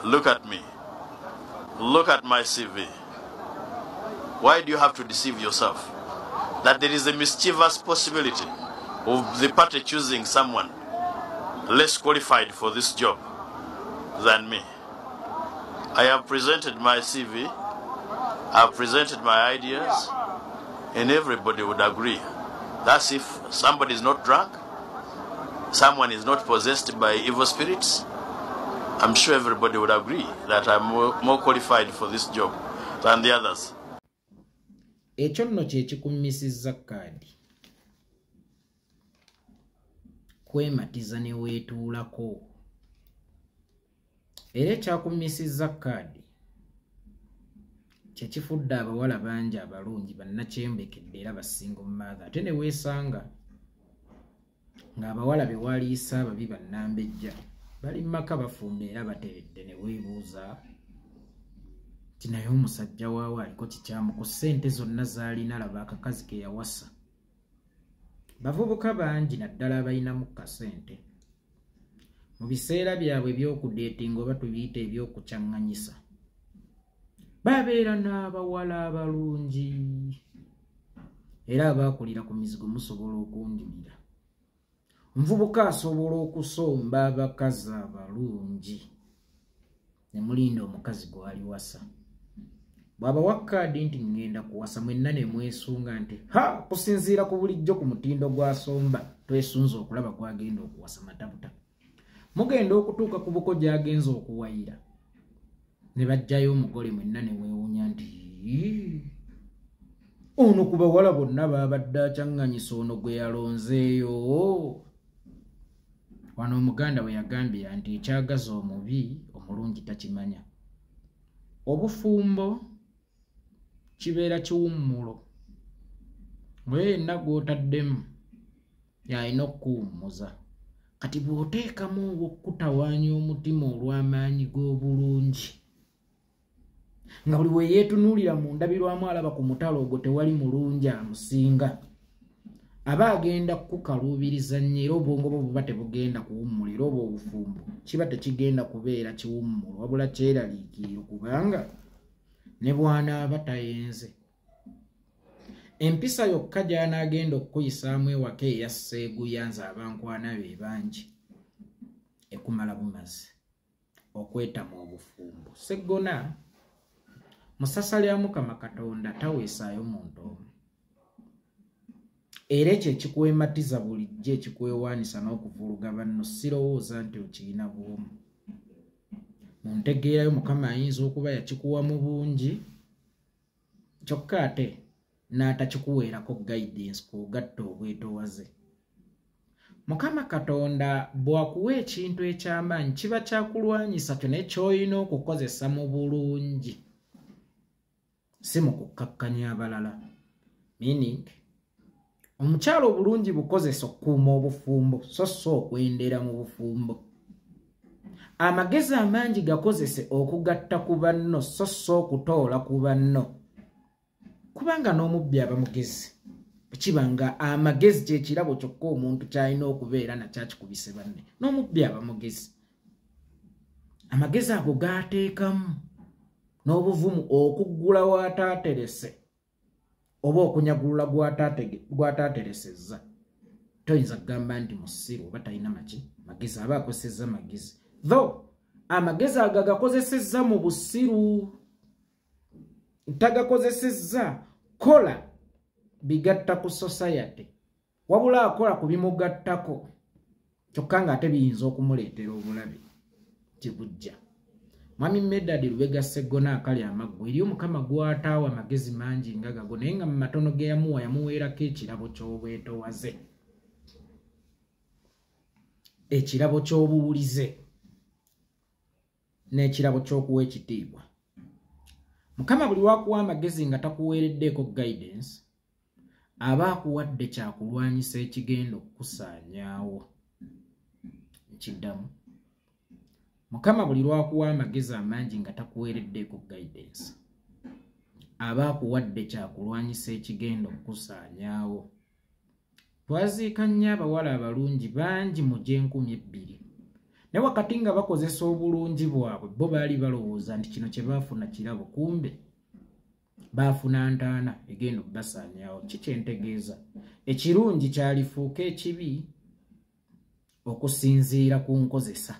Look at me. Look at my CV. Why do you have to deceive yourself? That there is a mischievous possibility of the party choosing someone less qualified for this job than me. I have presented my CV, I have presented my ideas, and everybody would agree. That's if somebody is not drunk, someone is not possessed by evil spirits. I'm sure everybody would agree that I'm more qualified for this job than the others. Ekyo nno kye kikumisizza kaadi kwematiza ne weetuulako. Era ekyakumisizza kaadi kye kifudde abawala bangi abalungi bannakyembekedde era basinga omumaatha, ate ne weesanga ng'abawala be waliisa ababi bannambejja bali mu maka bafumba era bateredde, ne weebuuza nti naye omusajja waawe aliko kikyamu ku ssente zonna z'alina, laba akakazi ke yawasa. Bavubuka bangi naddala abalinamu kasente mu biseera byabwe eby'okudeetinga oba tubiyita eby'okukyaŋŋanyisa, babeera n'abawala abalungi era abaakulira ku mizigo. Musobola okunjulira, omuvubuka asobola okusomba abakazi abalungi ne mulinda omukazi gw'aliwasa. Bw'abawa kaadi nti ŋŋenda kuwasa, mwenna ne mwesunga nti ha, kusinziira ku bulijjo ku mutindo gw'asomba twesunze okulaba gw'agenda okuwasa matabuta. Mugenda okutuuka ku buko gy'agenza okuwayira ne bajjayo omugole, mwenna ne weewuunya nti ono ku bawala bonna baabadde akyaŋŋanyisa ono gwe yalonzeeyo. Wano omuganda we yagambye nti ekyagaza omubi omulungi takimanya. Obufumbo kibeera kiwummulo, oyo yenna gw'otaddemu y'alina okukuwummuza. Kati bw'oteekamu ow'okutawaanya omutima olw'amaanyi g'obulungi, nga buli we yeetunuulira mu ndabirwamu alaba ku mutalo ogwo tewali mulungi amusinga, aba agenda kukaluubiriza nnyo era obwongo bwo buba tebugenda kuwummula, era obwo obufumbo kiba tekigenda kubeera kiwummulo wabula kyeraliikiriro, kubanga ne bw'anaaba tayenze empisa yokka gy'anaagenda okukuyisaamu ewaka eya sseeguya nze abankwana be bangi ekumala bumazi okwetama obufumbo. Sseggona musasa lya Mukama Katonda taweesaayo muntu omu, era ekyo ekikwematiza bulijjo ekikwewaanisa n'okuvuluga banno sirowooza nti okirina bw'omu. Mu ntegeerayo Mukama ayinza okuba yakikuwa mu bungi, kyokka ate n'atakikuweerako guidance kw'ogatta obwetoowaze. Mukama Katonda bw'akuwa ekintu eky'amaanyi kiba kyakulwanyisa kyo naye ky'olina okukozesa mu bulungi, si mu kukkakkanya abalala. Meaning omukyala obulungi bukozesa okukuuma obufumbo so so okwendera mu bufumbo. Amagezi amangi gakozese okugatta ku banno so so okutoola ku banno, kubanga n'omubbi aba mugezi. Kiba nga amagezi kye kirabo kyokka omuntu ky'alina okubeera nakyakikubise banne, n'omubbi aba mugezi. Amagezi ago g'ateekamu n'obuvumu okuggula w'ataaterese oba okunyagulula gw'ataateresezza. Toyinza kugamba nti musiru oba talina magezi, aba akozesezza magezi. Though amagezi ago agakozesezza mu busiru, tagakozesezza kola bigatta ku society, wabula akola ku bimugattako kyokka ng'ate biyinza okumuleetera obulabe tibujja. Mwami Medard Lubega Sseggona akali amaggwa eri Omukama gw'ataawa amagezi mangi nga gago, naye nga mu matono ge yamuwa yamuweerako ekirabo ky'obwetoowaze, ekirabo ky'obuwulize n'ekirabo ky'okuwa ekitiibwa. Mukama buli wakuwa amagezi nga takuweereddeeko guidance, aba akuwadde kyakulwanyisa ekigenda okukusaanyaawo. Nkiddamu, Mukama buli lwakuwa amagezi amangi nga takuweereddeeko guidance, aba akuwadde kyakulwanyisa ekigenda okukusaanyaawo. Twaziika nnyo abawala abalungi bangi mu gy'enkumi ebbiri, Naye wakati nga bakozesa obulungi bwabwe, bo baali balowooza nti kino kye baafuna kirabo, kumbe baafuna ntaana egenda obbasaanyaawo. Ki kyentegeeza? Ekirungi kyalifuuka ekibi okusinziira ku nkozesa,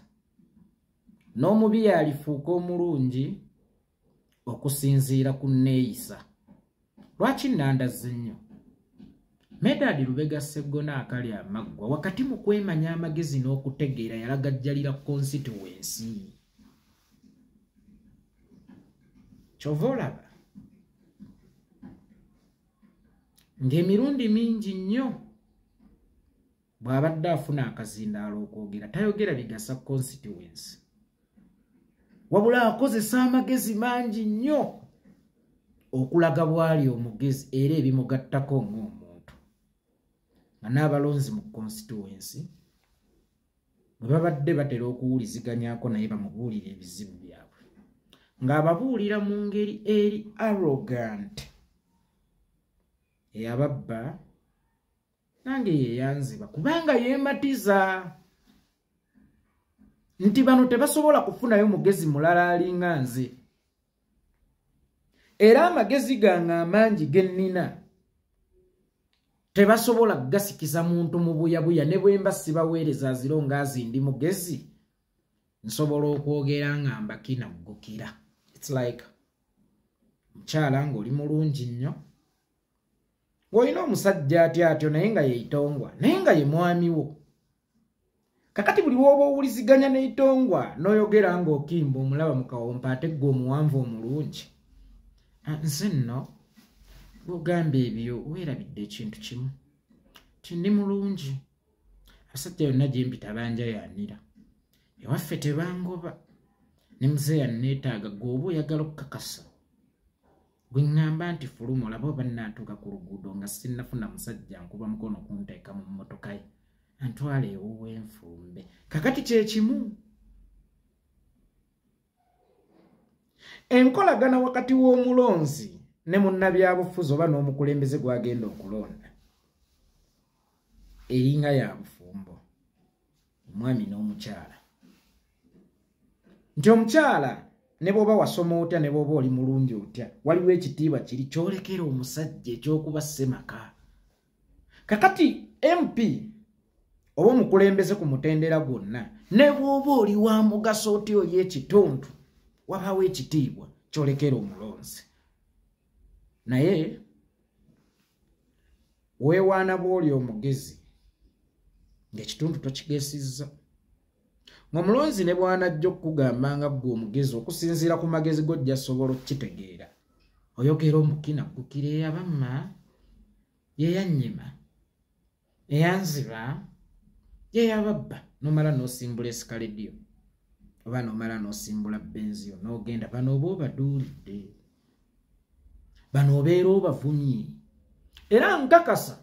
n'omubi yalifuuka omulungi okusinziira ku nneeyisa. Lwaki nnandazze nnyo? Medard Lubega Sseggona akali amaggwa wakati mu kwemanya amagezi n'okutegeera yalagajjalira constituency. Ky'ova olaba ng'emirundi mingi nnyo bw'abadde afuna akazindaalo okwogera tayogera bigasa constituency, wabula akozesa amagezi mangi nnyo okulaga bw'ali omugezi era ebimugattako ng'omuntu. Nga n'abalonzi mu constituency bwe babadde batera okuwuliziganyaako naye bamubuulira ebizibu byabwe, ng'ababuulira mu ngeri eri arrogant, eyababba nange yeyanziba, kubanga yeematiza nti bano tebasobola kufunayo mugezi mulala alinga nze, era amagezi gange amangi ge nnina tebasobola kugasikiza muntu mu buyabuya. Ne bwe mba sibaweereza aziro ng'azi ndi mugezi, nsobola okwogera nga mbakinaggukira. It's like mukyala ng'oli mulungi nnyo, ng'olina omusajja atya atyo naye nga yeitongwa, naye nga ye mwami wo. Kakati buli w'oba owuliziganya n'eitongwa n'oyogera ng'okimba omulaba mu kawompo ate ggwe omuwanvu omulungi. Nze nno bw'ogamba ebyo weerabidde ekintu kimu, ti ndi mulungi, abasajja yonna gye mpita banjayaanira, ewaffe tebangoba, ne muzeeya nneetaaga. Ggwe oba oyagala okukakasa bwe ŋŋamba nti fuluma olaba oba nnaatuuka ku luguudo nga sinnafuna musajja nkuba mukono kunteeka mu mmotoka ye antwala ewuwe nfumbe. Kakati kye kimu, enkolagana wakati w'omulonzi ne munnabyabufuzi oba n'omukulembeze gw'agenda okulonda eringa ya bufumbo, omwami n'omukyala. Nti omukyala ne bw'oba wasoma otya, ne bw'oba oli mulungi otya, waliwo ekitiibwa kiri kyolekera omusajja eky'okuba ssemaka. Kakati MP oba omukulembeze ku mutendera gwonna, ne bw'oba oli wa mugaso otya oli ekitundu, wabaawo ekitiibwa kyolekera omulonzi. Naye weewaana bw'oli omugezi ng'ekitundu tokigesizza. Ng'omulonzi ne bw'anajja okukugamba nga ggwe omugezi okusinziira ku magezi g'ojja sobola okukitegeera, oyogera omukinaggukira eyabamma, yeyannyima, eyanziba, yeyababba, n'omala n'osimbula esikalediyo oba n'omala n'osimbula benziyo n'ogenda. Bano oba obaduulidde, bano obeera obavumye. Era nkakasa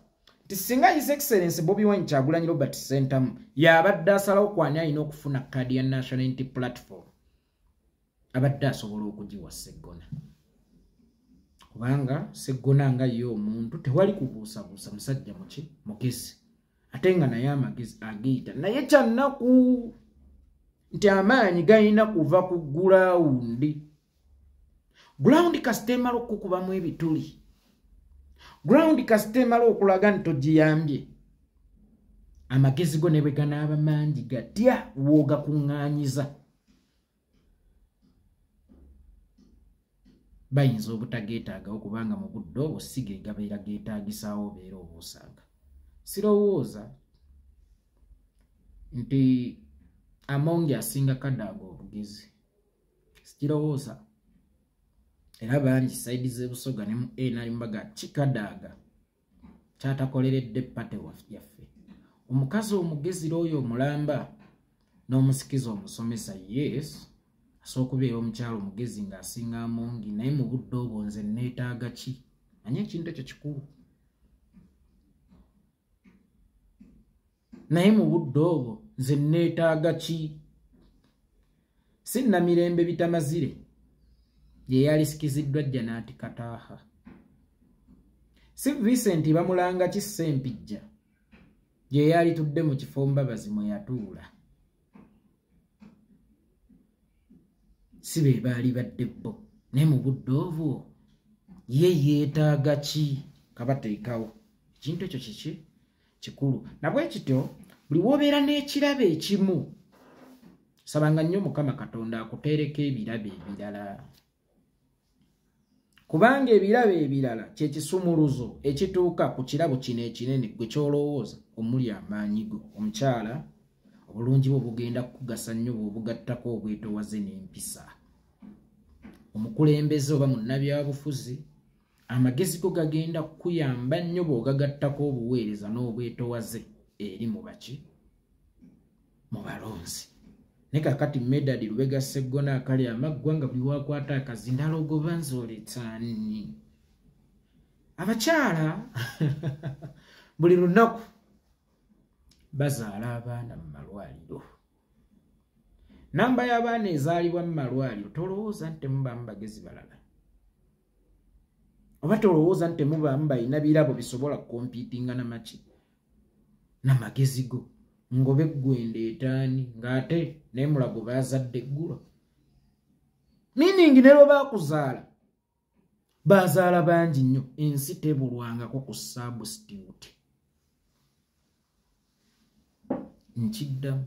nti singa His Excellency Bobi Wine Kyagulanyi Robert Ssentamu y'abadde asalawo kwani alina okufuna kaadi ya National Unity Platform, abadde asobola okugiwa Sseggona, kubanga Sseggona nga ye omuntu tewali kubuusabuusa, musajja muki mugezi, ate nga naye amagezi agiyita. Naye kyannaku nti amaanyi galina kuva ku gulawundi. Gulawundi kasita emala okukubamu ebituli, gulawundi kasita emala okulaga nti togiyambye, amagezi go ne bwe ganaaba mangi gatya w'ogakuŋŋaanyiza bayinza obutageetaagawo, kubanga mu budde obwo si ge gabeera geetaagisaawo obeera oba osanga. Sirowooza nti Amongi asinga Kadaga obugezi, sikirowooza. Era bangi saidi z'e Busoga ne mu NRM baga ki Kadaga kyatakoleredde pate yaffe. Omukazi omugezi oyo omulamba n'omusikiza omusomesa, yes, asobola okubeera omukyala omugezi ng'asinga Amongi, naye mu budde obwo nze neetaaga ki? Manye ekintu ekyo kikulu. Naye mu budde obwo nze neetaaga ki? Si Namirembe Bitamazire ye yalisikiziddwa Janati Kataaha, si Vincent bamulanga ki Ssempijja ye yalitudde mu kifo Mbabazi mwe yatuula. Si be baali badde bo. Naye mu budde obwo ye yeetaaga ki kabateekawo. Ekintu ekyo kiki kikulu. Nabwe kityo buli w'obeera n'ekirabo ekimu, sabanga nnyo Mukama Katonda akuteereko ebirabo ebirala. Kubanga ebirabo ebirala kye kisumuluzo ekituuka ku kirabo kino ekinene gwe ky'olowooza omuli amaanyi go. Omukyala obulungi bwo bugenda kukugasa nnyo bw'obugattako obwetoowaze n'empisa. Omukulembeze oba munnabyabufuzi amagezi go gagenda kukuyamba nnyo bw'ogagattako obuweereza n'obwetoowaze eri mu baki mu balonzi. Naye kaakati Medard Lubega Sseggona akali amaggwa nga buli wakwata akazindalo ogoba nzooletaani. Abakyala buli lunaku bazaala abaana mu malwaliro. Namba y'abaana ezaalibwa mu malwaliro tolowooza nti temubaamu bagezi balala, oba tolowooza nti temubaamu balina birabo bisobola kukompiitinga namaki n'amagezi go. Ngobe ggwe ndeetaani ng'ate naye Mulago baazadde eggulo. Meaning ne lwe baakuzaala bazaala bangi nnyo. Ensi tebulwangako ku substitute. Nkiddamu,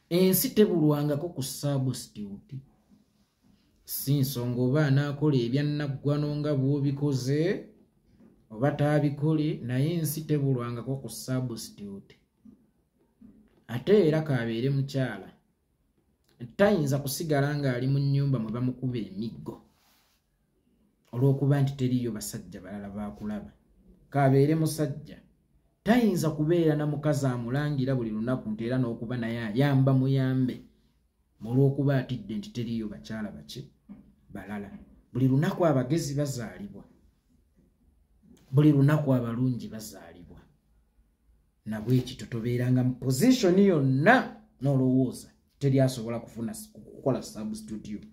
ensi tebulwangako ku substitute. Si nsonga oba anaakola ebyannaggwano nga bw'obikoze oba taabikole, naye ensi tebulwangako ku substitute. Ate era k'abeere mukyala tayinza kusigala ng'ali mu nnyumba mwe bamukuba emiggo olw'okuba nti teriiyo basajja balala baakulaba. K'abeere musajja tayinza kubeera na mukazi amulangira buli lunaku nti era n'okuba naye ayamba muyambe olw'okuba atidde nti teriiyo bakyala baki balala. Buli lunaku abagezi bazaalibwa, buli lunaku abalungi bazaalibwa. Nabwekityo tobeeranga mu position yonna n'olowooza teri asobola kufuna kukola substitute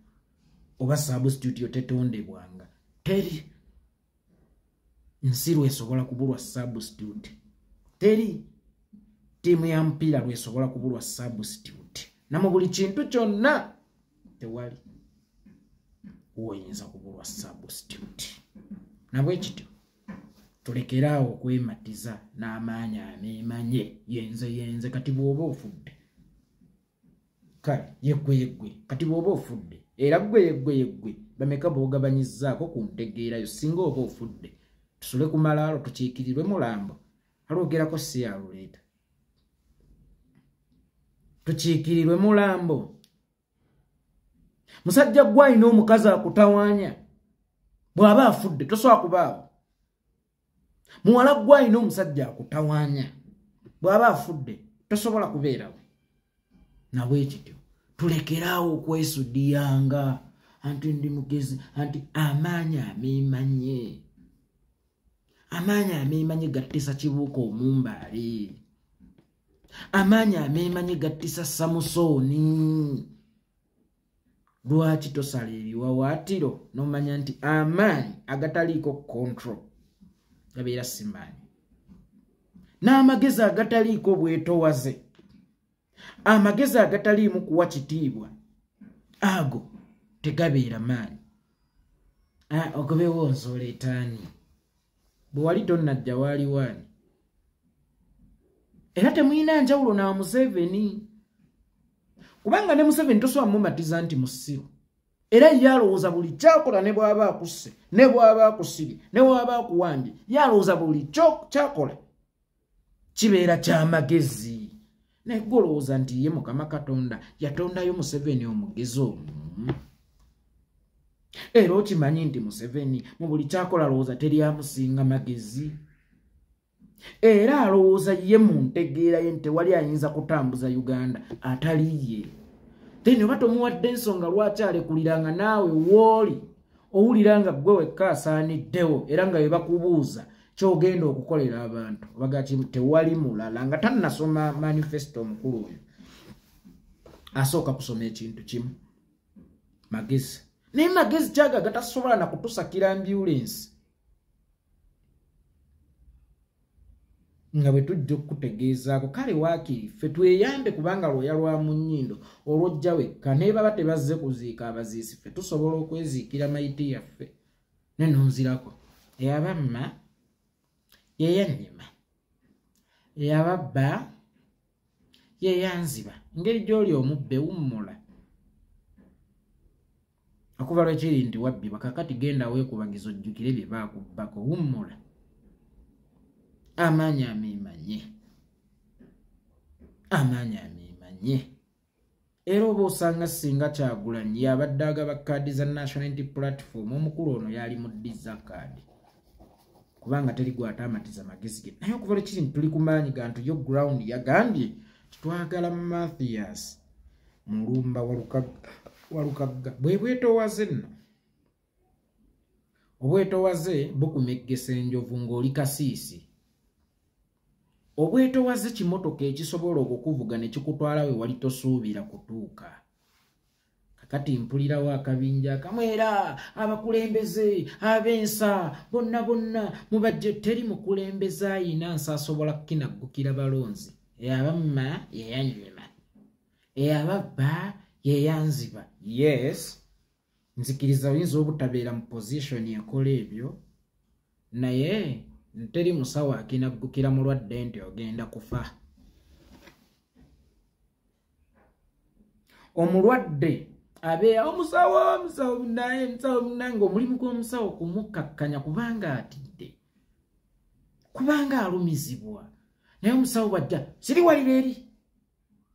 oba substitute tetondebwanga. Teri nsi lwesobola kubulwa substitute, teri ttiimu ya mupiira lwesobola kubulwa substitute, na mu buli kintu kyonna tewali woyinza kubulwa substitute. Nabwekityo tulekeraawo okwematiza n'amaanyi ameemanye yenze yenze. Kati bw'oba ofudde kale yeggwe yeggwe, kati bw'oba ofudde era ggwe yeggwe yeggwe. Bameka b'ogabanyizzaako ku ntegeerayo singa oba ofudde? Tusule ku malaalo tukiikirirwe mulambo alwogerako si yaluleeta. Tukiikirirwe mulambo. Musajja gwe alina omukazi akutawaanya bw'aba afudde tosobola kubaawo. Muwala gwe alina omusajja akutawaanya bw'aba afudde tosobola kubeerawo. Nabwekityo tulekeraawo okwesudiyanga anti ndi mugezi, anti amaanyi ameemanye. Amaanyi ameemanye gattisa Kibuuka Omumbaale, amaanyi ameemanye gattisa Samusooni. Lwaki tosala ebiwawaatiro n'omanya nti amaanyi agataliiko control gabeera si maanyi, n'amagezi agataliiko bwetowaze, amagezi agataliimu kuwa kitiibwa ago tegabeera maanyi. Ogobewo nsoleetaani bwe wali tonnajja waaliwaani. Era temuyina njawulo na Museveni, kubanga ne Museveni tosobola mumatiza nti musiru. Era ye alowooza buli kyakola ne bw'aba akusse ne bw'aba akusibye ne bw'aba akuwambye, ye alowooza buli kyakola kibeera kyamagezi. Naye ggwe olowooza nti ye Mukama Katonda yatondayo Museveni omugezi omu. Era okimanyi nti Museveni mu buli kyakola alowooza teri amusinga magezi. Era alowooza ye mu ntegeera ye nti tewali ayinza kutambuza Uganda atali ye. Then oba tomuwadde ensonga lwaki alekuliranga naawe wooli owulira nga ggwe wekka asaaniddewo, era nga bwe bakubuuza ky'ogenda okukolera abantu obaga ki tewali mulala. Nga tannasoma manifesto omukulu oyo asooka kusoma ekintu kimu, magezi. Naye magezi kyaga gatasobola na kutusakira ambulensi. Nga bwe tujja okukutegeezaako kale waakiri ffe tweyambe kubanga lwoya lwa mu nnyindo olwojja wekka naye baba tebazze kuziika abaziisi ffe tusobola okweziikira mayiti yaffe. Nenonzirako eyabamma yeyannyima, eyababba yeyanziba. Engeri gy'oli omubbe wummula okuva lwekiri nti wabbibwa kakati genda weekubagiza ojjukire bye baakubbako wummula. Amaanyi ameemanye, amaanyi ameemanye. Era oba osanga singa Kyagulanyi yabadde agaba kaadi za National Unity Platform, omukulu ono yali muddiza kaadi kubanga teri gw'ataamatiza magezi ge. Naye okuva lwekiri nti tuli ku maanyi gantu yo ground yagambye titwagala Mathias Mulumba Walukagga. Bwe bwetoowaze nno, obwetoowaze bukumeggesa enjovu ng'oli kasiisi. Obwetoowaze kimotoka ekisobola okukuvuga ne kikutwala we wali tosuubira kutuuka. Kakati mpulirawo akabinja akamu era abakulembeze ab'ensa bonna bonna mubajje. Teri mukulembeze ayina nsa asobola kukinaggukira balonzi. Eyabamma yeyannyima, eyababba yeyanziba. Yes, nzikiriza oyinza obutabeera mu position ekola ebyo, naye teri musawo akinaggukira mulwadde nti ogenda kufa. Omulwadde abeera omusawo omusawo naye omusawo munange, omulimu gw'omusawo kumukkakkanya kubanga atidde, kubanga alumizibwa. Naye omusawo bw'ajja siri walira eri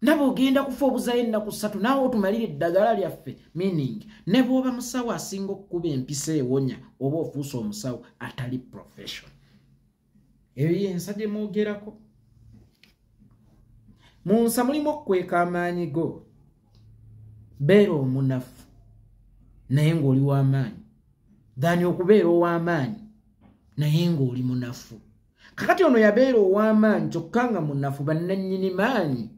ndaba ogenda kufa obuzayo ennaku 3 naawe otumalire eddagala lyaffe. Meaning ne bw'oba musawo asinga okukuba empisa ewonya oba ofuuse omusawo atali profession. Eyo y'ensa gye mwogerako. Mu nsa mulimu okukweka amaanyi go. Beera omunafu naye ng'oli w'amaanyi than okubeera ow'amaanyi naye ng'oli munafu. Kakati ono yabeera ow'amaanyi kyokka nga munafu, bannannyini maanyi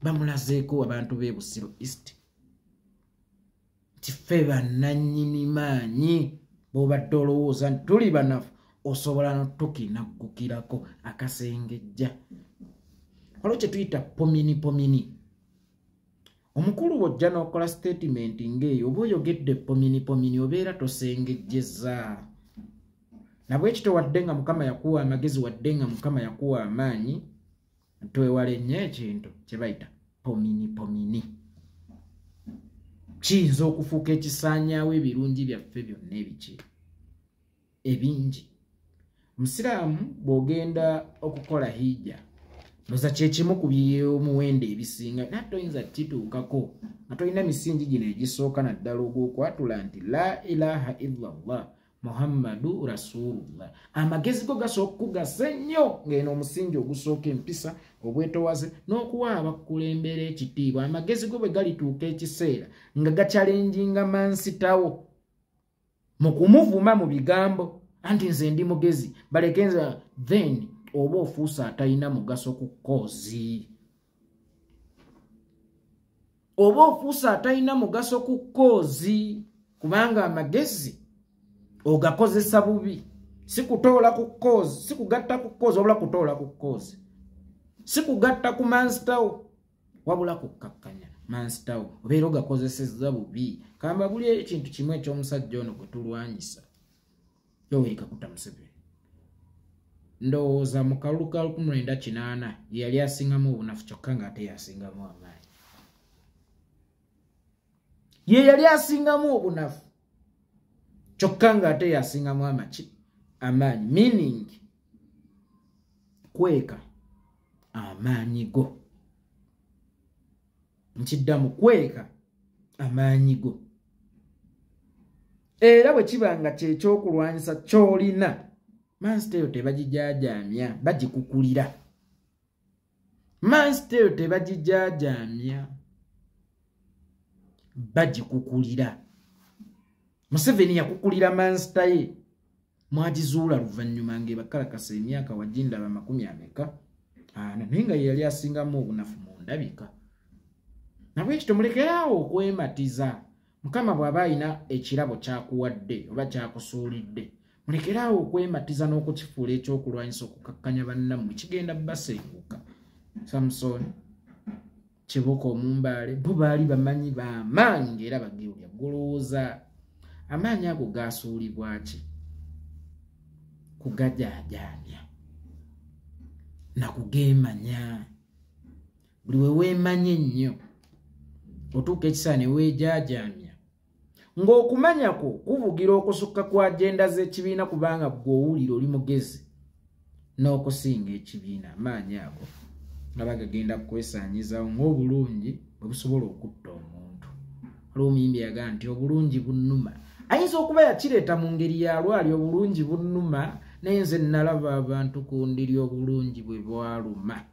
bamulazeeko abantu b'e Busiro East nti ffe bannannyini maanyi. Bw'obadde olowooza nti tuli banafu osobola n'otukinaggukirako akasengejja. Waliwo kye tuyita pomini pomini. Omukulu bw'ojja n'okola statement ng'eyo oba oyogedde pomini pomini obeera tosengejjeza. Nabwekityo wadde nga Mukama yakuwa amagezi, wadde nga Mukama yakuwa amaanyi, twewale nnyo ekintu kye bayita pomini pomini. Kiyinza okufuuka ekisaanyaawo ebirungi byaffe byonna ebiki ebingi. Omusiraamu bw'ogenda okukola hijja noza kyekimu ku by'omuwendo ebisinga naye toyinza kituukako nga tolina misingi gino egisooka, naddala ogw'okwatula nti la ilaha illallah Muhammadu Rasulullah. Amagezi go gasooka kugasa ennyo ng'eno omusingi ogusooka empisa, obwetoowaze n'okuwa abakulembera ekitiibwa. Amagezi go bwe galituuka ekiseera nga gakyalenjinga mansitawo mu kumuvuma mu bigambo anti nze ndi mugezi baleke nze, then oba ofuuse atalina mugaso ku koozi. Oba ofuuse atalina mugaso ku koozi kubanga amagezi ogakozesa bubi. Si kutoola ku koozi, si kugatta ku koozi wabula kutoola ku koozi, si kugatta ku mansitawo wabula kukkakkanya mansitawo, obeera ogakozesezza bubi. Kamba buli ekintu kimu eky'omusajja ono gwe tulwanyisa, Yoweri Kaguta Museveni. Ndowooza mu kalulu ka 1980 ye yali asingamu obunafu kyokka ng'ate yasingamu amaanyi. Ye yali asingamu obunafu kyokka ng'ate yasingamu amaanyi. Meaning kweka amaanyi go. Nkiddamu, kweka amaanyi go. Era bwe kiba nga kyekyokulwanyisa ky'olina, mansita eyo tebagijaajaamya, bagikukulira. Mansita eyo tebagijaajaamya, bagikukulira. Museveni yakukulira mansita ye, mwagizuula luvannyuma ng'ebakalakasa emyaka wagindaba 40 naye nga ye yali asingamu obunafu mu ndabika. Nabwekityo mulekeraawo okwematiza. Mukama bw'aba alina ekirabo ky'akuwadde oba ky'akusuulidde, Mulekeraawo okwematiza n'okukifuula ekyokulwanyisa okukakkanya bannammwe, kigenda basenguka. Samson Kibuuka Omumbaale bo baali bamanyi b'amaanyi ng'era bageewulya. Golowooza amaanyi ago gasuulibwa ki? Kugajaajaamya na kugeemanya. Buli we weemanya ennyo otuuka ekiseera ne weejaajaamya, ng'okumanya kwo kuvugira okusukka ku agenda z'ekibiina, kubanga ggwe owulira oli mugezi n'okusinga ekibiina. Amaanyi ago nga bagagenda kukwesaanyizaawo ng'obulungi bwe busobola okutta omuntu. Waliwo omuyimbi yagamba nti obulungi bunnuma. Ayinza okuba yakireeta mu ngeri ya lwali, obulungi bunnuma, naye nze nalaba abantu ku ndiri obulungi bwe bwaluma.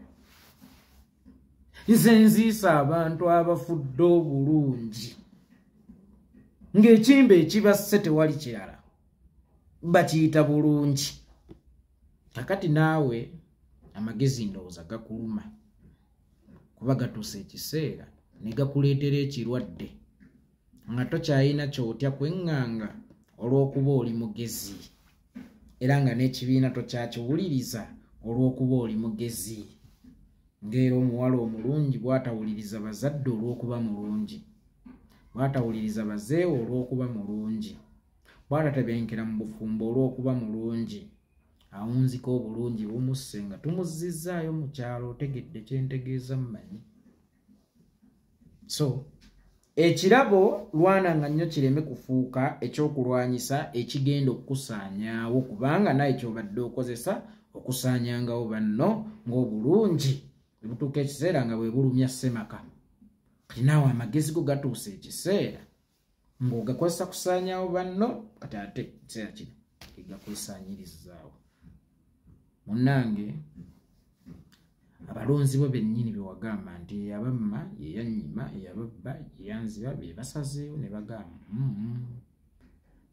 Nze nziisa abantu abafudde obulungi, ng'ekimbe ekibasse tewali kirala, bakiyita bulungi. Kakati naawe amagezi ndowooza gakuluma, kuba gatuusa ekiseera ne gakuleetera ekirwadde nga tokyalina ky'otya kweŋŋanga olw'okuba oli mugezi, era nga n'ekibiina tokyakiwuliriza olw'okuba oli mugezi. Ng'era omuwala omulungi bw'atawuliriza bazadde olw'okuba mulungi, bw'atawuliriza bazeewo olw'okuba mulungi, bw'atatebenkera mu bufumbo olw'okuba mulungi, awunzika obulungi bumusse nga tumuzzizaayo mu kyalo. Otegedde kye ntegeeza mmanyi. So ekirabo lwananga nnyo kireme kufuuka ekyokulwanyisa ekigenda okukusaanyaawo, kubanga naye ky'obadde okozesa okusaanyangawo banno ng'obulungi bwe butuuka ekiseera nga bwe bulumya ssemaka. Kati naawe amagezi go gatuuse ekiseera ng'ogakozesa kusaanyaawo banno, kati ate ekiseera kino egakwesaanyirizaawo. Munnange, abalonzi bo bennyini be wagamba nti eyabamma, yeyannyima, eyababba, yeyanziba, be basazeewo ne bagamba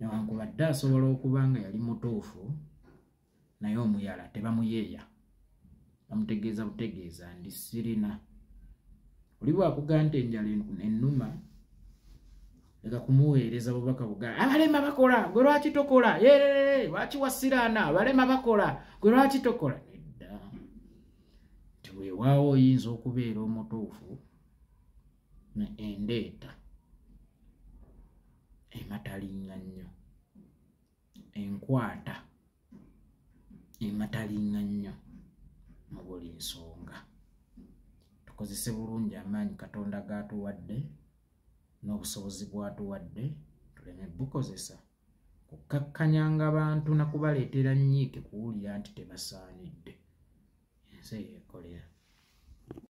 newankubadde asobola okuba nga yali mutuufu, naye omuyala tebamuyeeya, bamutegeeza butegeeza ndi sirina. Oli bw'akugamba nti enjala ennuma, leka kumuweereza bubaka buga abalema bakola, gwe lwaki tokola? Yerere, lwaki wasiraana? Abalema bakola, gwe lwaki tokola? Nedda, nti weewaawo oyinza okubeera omutuufu endeeta ematalinga nnyo, enkwata ematalinga nnyo mu buli nsonga. Tukozese bulungi amaanyi Katonda g'atuwadde n'obusobozi bw'atuwadde, tuleme bukozesa kukkakkanyanga bantu na kubaleetera nnyiike kuwulira nti tebasaanidde. Ensi eyeekolera.